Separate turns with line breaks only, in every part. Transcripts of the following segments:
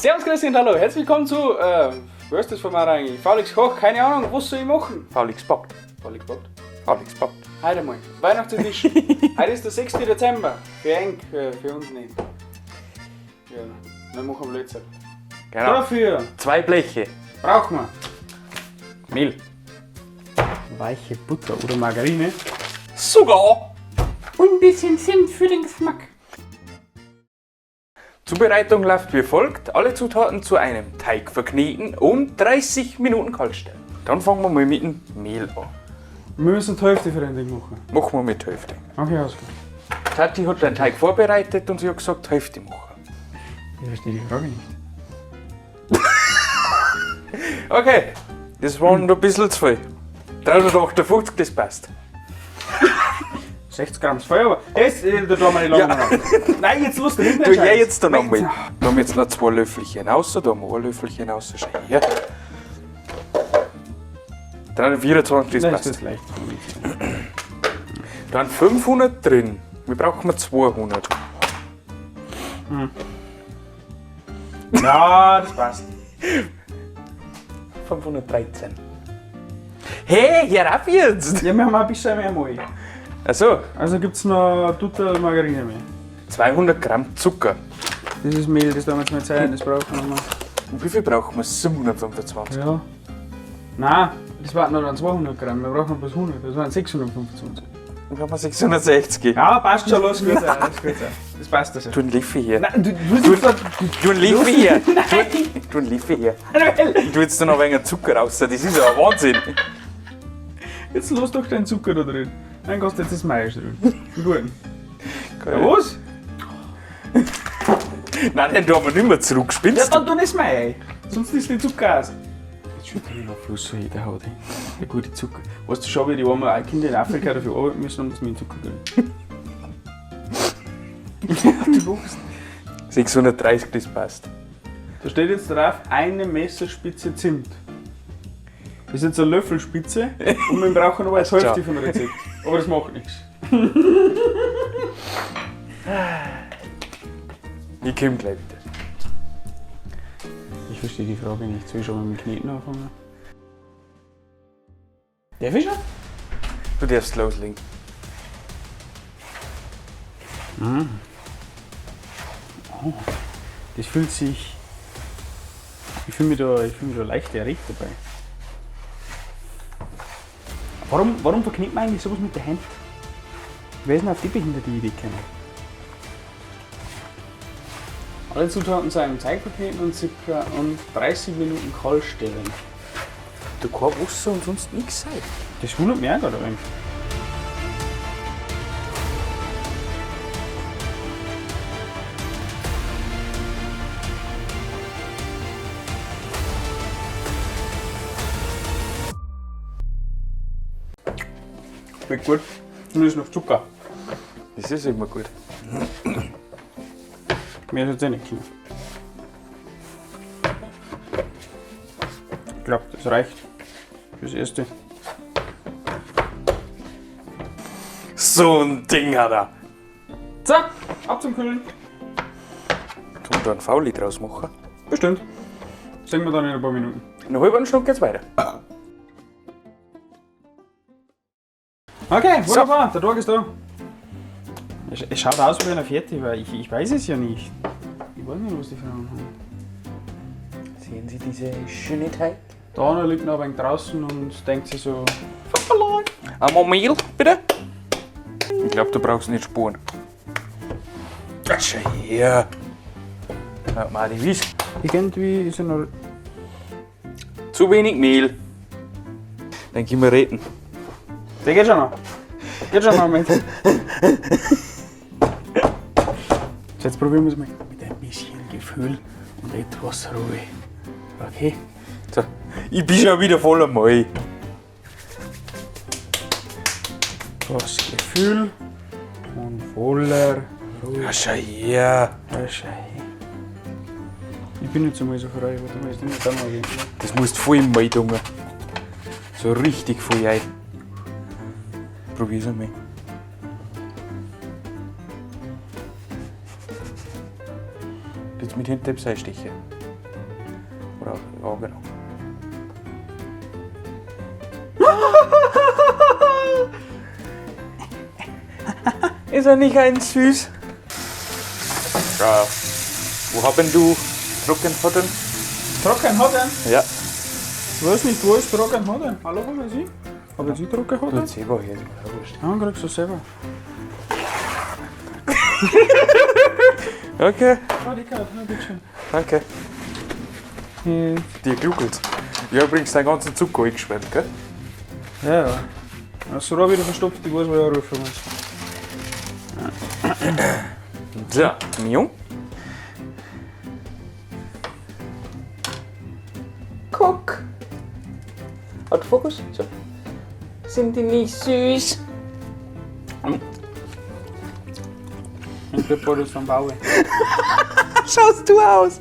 Servus, grüß dich und hallo. Herzlich willkommen zu, was ist das Format eigentlich? Faulix Koch, keine Ahnung, was soll ich machen?
Faulix backt.
Faulix backt.
Faulix backt.
Heute mal. Weihnachtsedition. Heute ist der 6. Dezember. Für eng, für uns nicht. Ja, wir machen Blödsinn.
Genau.
Dafür
2 Bleche.
Brauchen wir
Mehl.
Weiche Butter oder Margarine.
Sogar.
Und ein bisschen Zimt für den Geschmack.
Zubereitung läuft wie folgt. Alle Zutaten zu einem Teig verkneten und 30 Minuten kalt stellen. Dann fangen wir mal mit dem Mehl an.
Wir müssen die Hälfte für den Ding machen.
Machen wir mit der Hälfte.
Okay, alles gut.
Tati hat den Teig vorbereitet und sie hat gesagt, Hälfte machen.
Ich verstehe die Frage nicht.
Okay, das waren noch ein bisschen zu viel. 358, das passt.
60 Gramm Feuer, aber das, da tun wir nicht lange
Ja.
noch. Nein, jetzt los, du
Du, her jetzt da nochmal. Da haben wir jetzt noch 2 Löffelchen raus, da haben wir 1 Löffelchen raus. Schau her. 324, das
Nein,
passt.
ist das leicht.
Dann 500 drin. Wir brauchen mal 200.
Ja, das passt.
513. Hey, hör auf jetzt!
Ja, wir haben auch ein bisschen mehr Mehl.
Ach so.
Also gibt's noch Tutte Margarine mehr.
200 Gramm Zucker.
Das ist Mehl, das damals mit Zeit, das brauchen wir noch.
Und wie viel brauchen wir? 725.
Ja. Nein, das waren noch dann 200 Gramm, wir brauchen bloß 100, das waren 625.
Dann brauchen wir 660.
Ja, passt schon, lass gut sein, lass gut sein. Das passt also.
Tu einen Löffel her.
Nein, du, du, du,
Tu einen Löffel her. Tu einen Löffel her. Ich tu jetzt da noch ein wenig Zucker raus, das ist ja ein Wahnsinn.
Jetzt lass doch deinen Zucker da drin. Dann kannst du jetzt das Mais drin. Gut. Ja, was?
Nein, den tun wir nicht mehr zurück, spinnst
Ja,
du?
dann tu das Mai. Sonst ist der Zucker aus. Jetzt schüttet ich noch Fluss so jeder Haut. Der gute Zucker. Weißt du schon, wie die armen Kinder in Afrika dafür arbeiten müssen, um das mit dem Zucker kriegen? Du lachst.
630, das passt.
Da steht jetzt drauf, eine Messerspitze Zimt. Das ist jetzt eine Löffelspitze und wir brauchen noch die Hälfte vom Rezept. Aber das macht nichts.
Ich komm gleich wieder.
Ich verstehe die Frage nicht. Soll ich schon mal mit dem Kneten anfangen? Darf ich schon?
Du darfst loslegen.
Oh, das fühlt sich. Ich fühle mich da, ich fühl mich da leicht erregt dabei. Warum verknüpft man eigentlich sowas mit der Hand? Wer ist denn auf die behinderte Idee gekommen? Alle Zutaten sind im Teig verkneten und circa und 30 Minuten kalt stellen.
Du kein Wasser und sonst nichts sein.
Das wundert mich auch gerade ein wenig. Schmeckt gut. Nur ist noch Zucker.
Das ist immer gut.
Mehr soll's eh nicht können. Ich glaub, das reicht fürs Erste.
So ein Ding hat er.
So, ab zum Kühlen.
Kann man da einen Fauli draus machen?
Bestimmt. Sehen wir dann in ein paar Minuten.
In einer halben Stunde geht's weiter.
Okay, wunderbar, der Tag ist da. Es schaut aus wie einer fertig, weil ich weiß es ja nicht. Ich weiß nicht, was die Frauen haben.
Sehen Sie diese schöne Teig?
Der Anna liegt noch ein wenig draußen und denkt sich so:
Einmal Mehl, bitte. Ich glaub, du brauchst nicht spuren. Schau her. Ja, Madi, wie ist
Irgendwie ist er noch.
Zu wenig Mehl. Dann können wir reden.
Der geht schon noch. Geht schon noch mit. So, jetzt probieren wir es mal mit ein bisschen Gefühl und etwas Ruhe. Okay?
So, ich bin schon wieder voller Mehl.
Etwas Gefühl und voller Ruhe.
Ja, schau her.
Ja, schau her. Ich bin jetzt einmal so frei, warte mal, ist nicht da mal gehen.
Das musst du voll im Mehl tun. So richtig voll ein. Probier's einmal. Jetzt mit hinten stechen. Oder, ja, genau. Ist er nicht ein süß? Ja. Wo haben du Trockenhotten?
Trockenhotten?
Ja.
Ich weiß nicht, wo ist Trockenhotten? Hallo, haben Sie? Haben Sie Trockenhotten?
Du selber her, ist mir auch wurscht.
Ja, kriegst du selber.
Okay,
Ah, die Karte, na bitteschön.
danke. Die gluckelt. Ja, übrigens deinen ganzen Zucker eingeschwemmt, gell?
Ja, ja. Das Rohr wieder verstopft, ich weiß, wo ich anrufen muss.
So, Miu. Guck. Autofokus. So. Sind die nicht süß?
Ein Pepper ist vom Bauer.
Schaust du aus?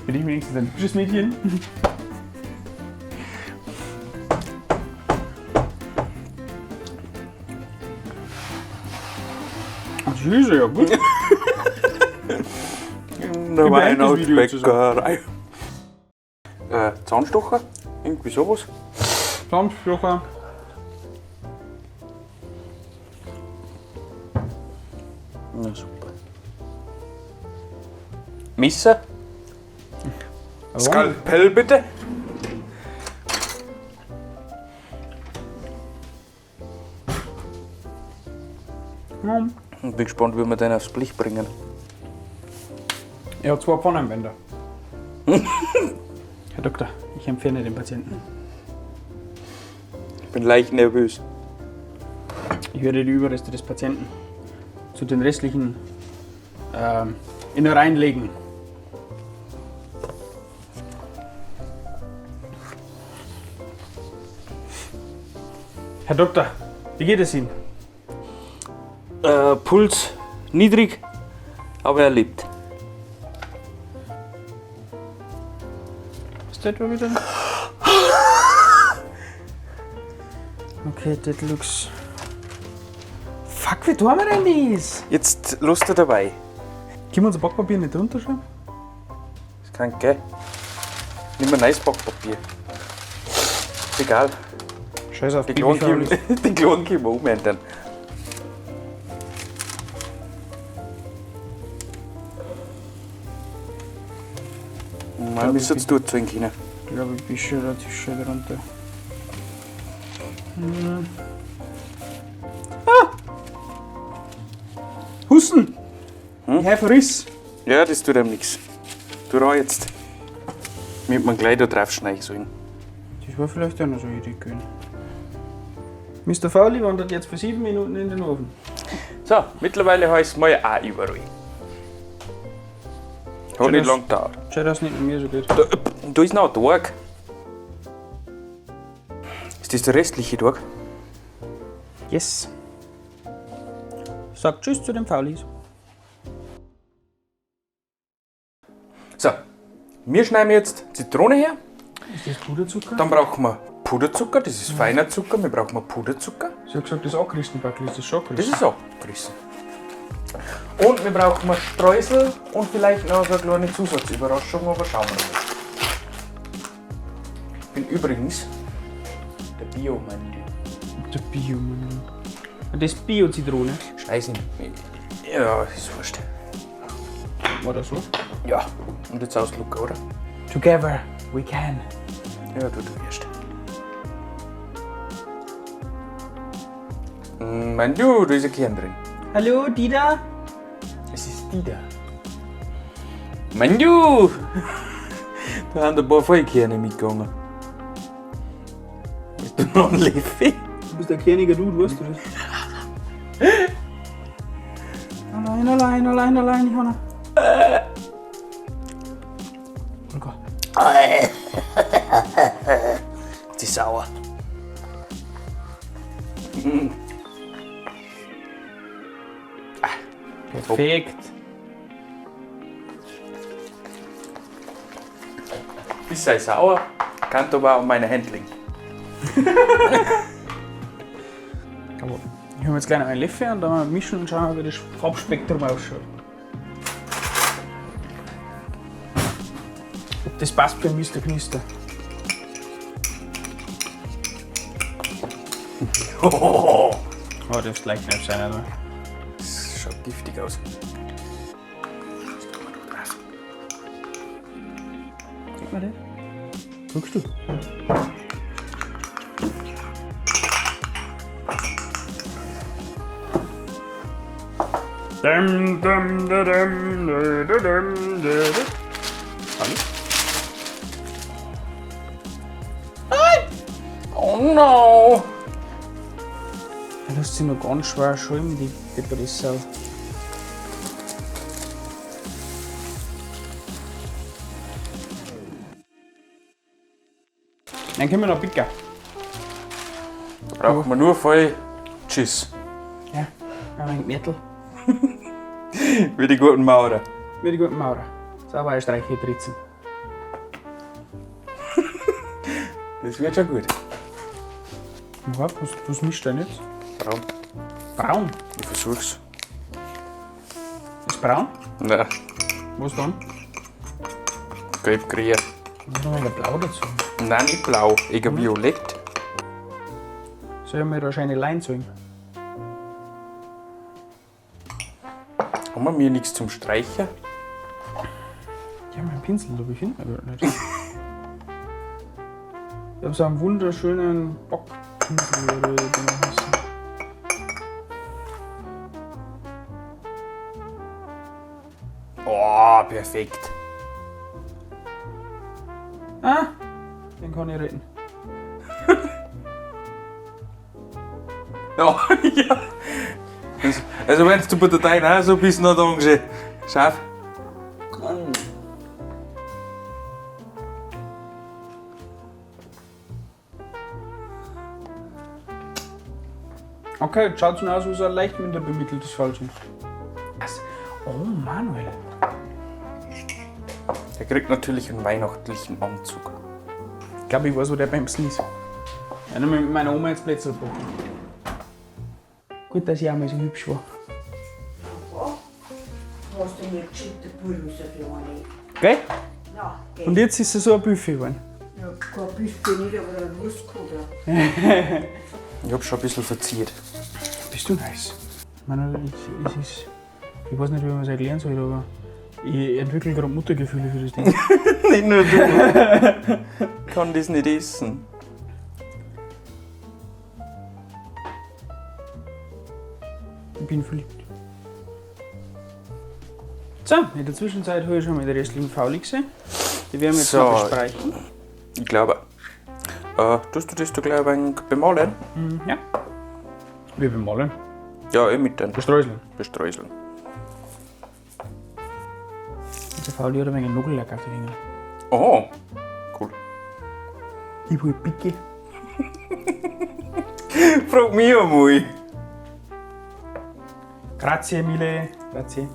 Bin ich wenigstens ein hübsches Mädchen? Ach, süß, ja gut.
In der
beende das Video
Weihnachtsbäckerei. Zahnstocher? Irgendwie sowas.
Zahnstocher.
Na super. Messer? Skalpell bitte.
Ja.
Ich bin gespannt, wie wir den aufs Blech bringen.
Er hat zwei Pfannenwender. Herr Doktor, ich empfehle den Patienten.
Ich bin leicht nervös.
Ich werde die Überreste des Patienten zu den restlichen Innereien legen. Herr Doktor, wie geht es Ihnen?
Puls niedrig, aber er lebt.
Ist der etwa wieder? Okay, that looks. Fuck, wie tun wir denn das?
Jetzt Lust er dabei.
Können wir unser Backpapier nicht runterschreiben?
Das kann gell? Nimm ein neues Backpapier. Ist egal.
Scheiß auf
Die Kleinen können die Kleinen können wir umändern. Man müsste jetzt durchziehen können.
Ich glaube, ich bin schon relativ schön runter. Hm. Ah! Husten!
Hm?
Ich habe Riss.
Ja, das tut einem nichts. Du da jetzt. Mit man gleich da drauf schneiden sollen.
Das war vielleicht auch noch so eine Idee gewesen. Mr. Fowley wandert jetzt für 7 Minuten in den Ofen.
So, mittlerweile heißt es mal auch überall. Hat nicht lang gedauert.
Schau, dass es nicht mit mir so geht.
Da ist noch ein Tag. Ist das der restliche Tag?
Yes. Sag Tschüss zu den Fowlies.
So, wir schneiden jetzt Zitrone her.
Ist das Puderzucker?
Dann brauchen wir Puderzucker, das ist feiner Zucker. Wir brauchen Puderzucker.
Sie hat gesagt, das ist angerissen, ist das schon
Das ist angerissen. Und wir brauchen Streusel und vielleicht noch so eine kleine Zusatzüberraschung, aber schauen wir mal. Ich bin übrigens der Bio-Mann.
Der Bio-Mann. Und das ist Bio-Zitrone.
Scheiße. Ja, ist wurscht.
War das so?
Ja, und jetzt auslucken, oder?
Together we can.
Ja, du wirst. Mein du, da ist ein Kern drin.
Hallo, Dida.
Es ist Dida. Mein du! Da haben ein paar Vollkerne mitgegangen. Bist du noch ein Löffel?
Du bist der kerniger Dude, weißt du das? Allein, allein, allein, allein, Johanna. Oh Gott.
Sie ist sauer.
Perfekt.
Ist sei sauer, kann aber auch meine Handling.
Jawohl. Ich habe jetzt gleich noch einen Löffel und dann mischen und schauen, wie das Farbspektrum ausschaut. Ob das passt für Mr. Knister. Oh, das gleich nicht sein, oder?
Das schaut giftig aus.
Sieht man das? Guckst du? Dum, dum, da, dum, da, da, dum, da, da. Hallo?
Oh no!
Er lässt sich noch ganz schwer schäumen, die Presse. Dann können wir noch picken.
Da braucht man nur voll Tschüss.
Ja, ein wenig Mörtel.
Wie die guten Maurer.
Wie die guten Maurer. Sauber Streiche tritzen.
Das wird schon gut.
Was mischt denn jetzt?
Braun.
Braun.
Ich versuch's.
Ist braun?
Nein,
Was dann?
gelb-grün.
Und noch ein Blau dazu.
Nein, nicht blau, eher violett.
Soll ich mir da schöne Leine zeigen?
Haben wir mir nichts zum Streichen?
Ja, mein Pinsel, aber ich finde ihn nicht. Ich habe so einen wunderschönen Bockpinsel oder wie der heißt.
Oh, perfekt.
Ah, den kann ich retten.
Ja, ja. Also wenn du bei der Dein auch so bist, noch da angesehen. Scharf.
Okay, jetzt schaut es aus wie so ein leicht minder bemitteltes Falschen. Was? Oh, Manuel.
Der kriegt natürlich einen weihnachtlichen Anzug.
Ich glaube, ich weiß, wo der beim ist. Ja, mit meiner Oma jetzt Plätzl gebacken. Gut, dass ich auch mal so hübsch war.
Hast du mir geschickt, der Bub ist ein kleiner.
Gell?
Ja, gell.
Und jetzt ist sie so ein Buffet geworden.
Ja, kein Buffet nicht, aber ein Wurstkuchen.
Ich hab schon ein bisschen verziert.
Bist du nice? Manuel, es ist. Ich weiß nicht, wie man es erklären soll, aber ich entwickle gerade Muttergefühle für das Ding.
Nicht nur du. Ich kann das nicht essen.
Ich bin verliebt. So, in der Zwischenzeit habe ich schon mal die restlichen Faulixe. Die werden wir jetzt
So.
noch bestreichen.
Ich glaube. Tust du das da gleich ein wenig bemalen?
Mhm, ja. Wir bemalen.
Ja, eh mit den
Bestreuseln.
Bestreuseln.
Der Fauli hat ein wenig Nagellack auf die Finger.
Oh, cool.
Ich will Picke.
Frag mich einmal.
Grazie mille. Grazie.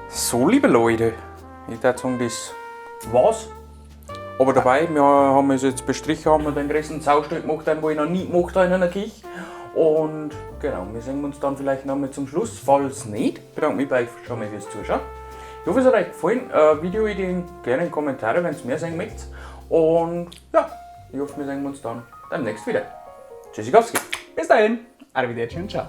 So, liebe Leute, ich würde sagen, das war's. Aber dabei, wir haben es jetzt bestrichen, haben wir den größten Saustall gemacht, den wo ich noch nie gemacht habe in einer Küche. Und genau, wir sehen uns dann vielleicht noch mal zum Schluss. Falls nicht, bedanke mich bei euch schon mal fürs Zuschauen. Ich hoffe, es hat euch gefallen. Videoideen gerne in die Kommentare, wenn es mehr sehen möchtet. Und ja, ich hoffe, wir sehen uns dann demnächst wieder. Tschüssikowski.
Bis dahin. Arrivederci und ciao.